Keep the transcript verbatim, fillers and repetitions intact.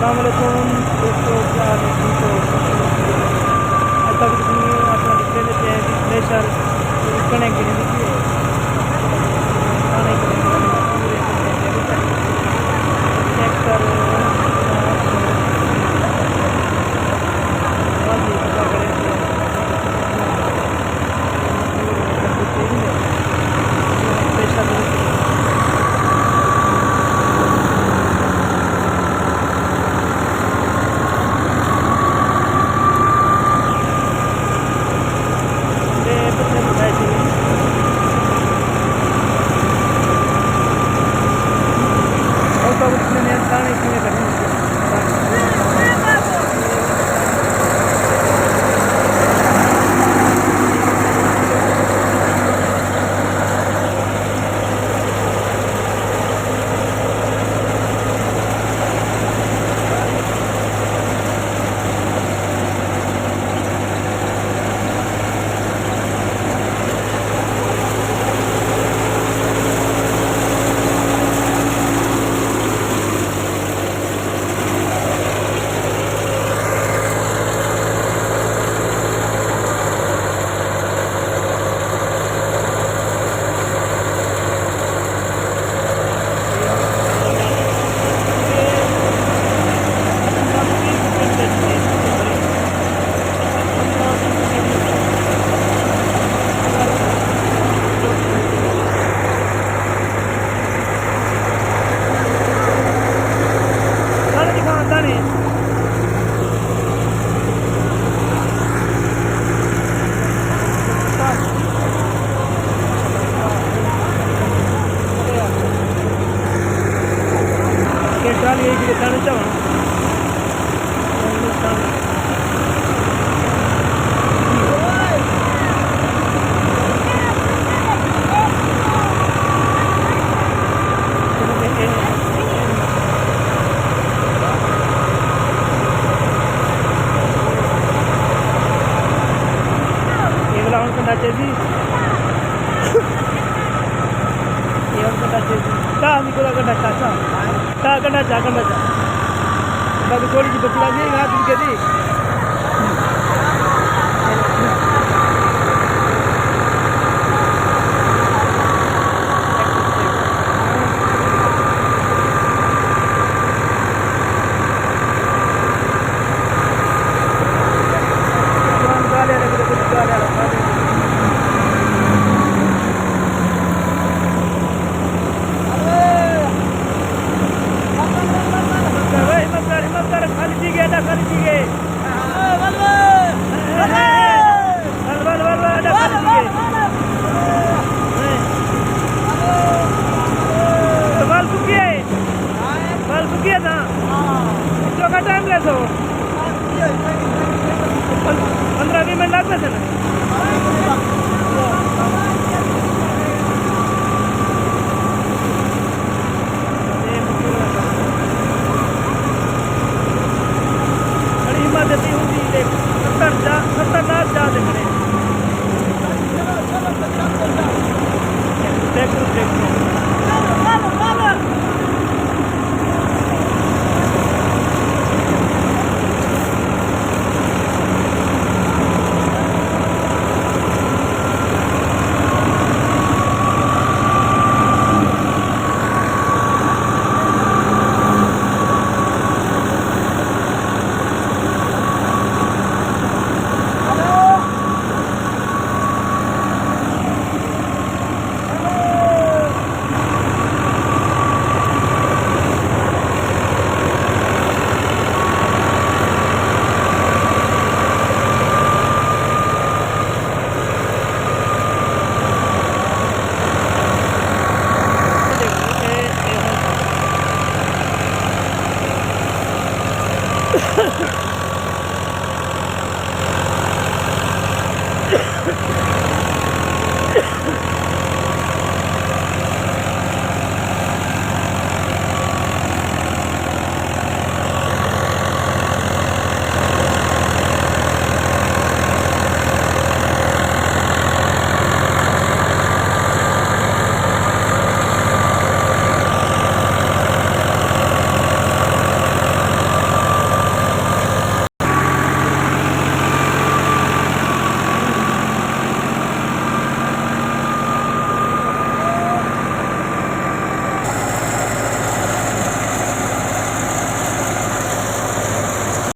السلام علیکم دوستو، کیا حال ہے؟ ٹھیک ہو؟ اڄ تک تساں اپݨا ݙٹھے تے پئے جی گلیشر کݨے گرے ݙتی ہے۔ پاݨی کݨے گرے ݙتی ہے۔ چیک کر۔ ٹرالی ایک دکھانا چاہواں۔ یہ والا ہن کنڈا چیزی۔ یہ ہن کنڈا چیزی۔ چاہ نکلا کنڈا چاہ، چاہ۔ چاہ کنڈا، چاہ کنڈا، چاہ۔ باقی تھوڑی جی بچی لگی، رات بھی کہتی۔ ہمت کر، ہمت کر، خالی تھی ڳئے، اݙا خالی تھی ڳئے۔ ول، ول، ول، ول، اݙا خالی تھی ڳئے۔ ول سکی ہے۔ ول سکی ہے نا۔ چوکا ٹائم لے سو۔ پندرہ ویہہ منٹ لڳ پئے سن۔ بڑی ہمت ہے، تیہوں دی تے ستر جا، ستر نال جا تے کھڑے۔ ٹریکٹر، ٹریکٹر۔